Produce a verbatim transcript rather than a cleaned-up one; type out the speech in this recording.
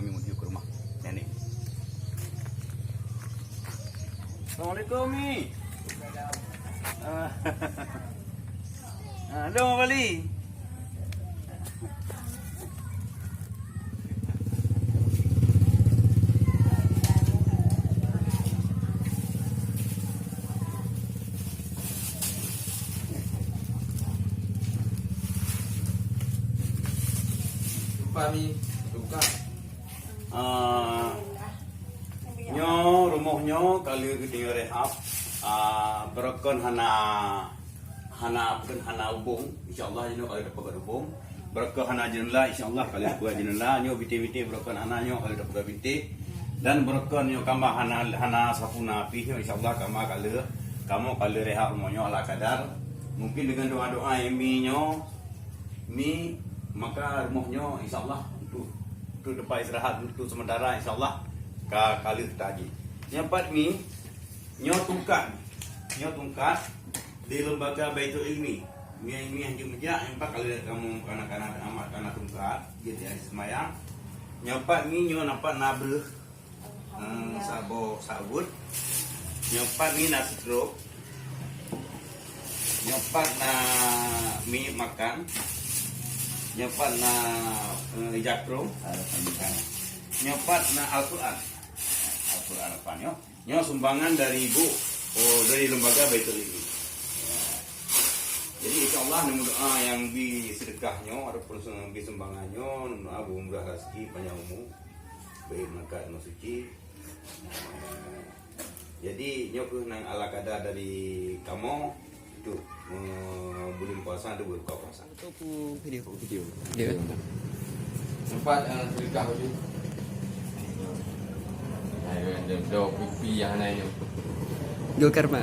Kami menuju ke rumah nenek. Assalamualaikum, Mi. Ah. Ah, halo, Bali. Lupa, Mi. Lupa. Ah, nyoe rumoh nyoe ka lheueh geutanyoe rehab. Ah, beureukan hana, hana, bukan hana ubong. Insya Allah jinoe ka lheueh dapat ubong. Beureukan hana jeundela, insya Allah ka lheueh dapat jeundela. Nyoe bintéh-bintéh beureukan hana nyoe ka lheueh dapat bintéh. Dan beureukan nyoe kama hana, hana sapuna pih nyoe, insya Allah kama ka lheueh, kamoe ka lheueh rehab rumoh nyoe ala kadar. Mungkin dengan doa-doa nyang Mi nyoe, Mi, maka rumoh nyoe insya Allah untuk, untuk tempat istirahat untuk sementara insya Allah ka, ka lheueh taji. Nyang pat Mi, nyoe tungkat, nyoe tungkat di lembaga Baitul Ilmi. Mi, Mi hanjeuet meujak, nyang pat ka lheueh kamoe kana-kana amat kana tungkat, jadi seumayang. Nyang pat Mi nyoe nampak na breuh. Hmm, saboh sabut. Nyoe pat ni nasi trok. Nyoe pat na minyeuk makan. Nyoe pat na, eh, ija krong. Nyoe pat na Al-Quran. Al-Quran apa nyoe? Nyoe sumbangan dari ibu, oh, dari lembaga Baitul Ilmi. Ya. Jadi insya Allah nemu doa yang bi sedekah nyoe ataupun sum-, bi sumbangan nyoe, nemu doa bermurah rezeki, panjang umur. Baik mangkat rumah suci. Jadi nyoe kheueh nyang ala kada dari kamoe untuk, eh, buleuen puasa atau berbuka puasa. Itu ku video. Video. Video. Sempat, eh, sedekah baju. Nah, dia, dia, dia pipi yang lain tu. Gol karma.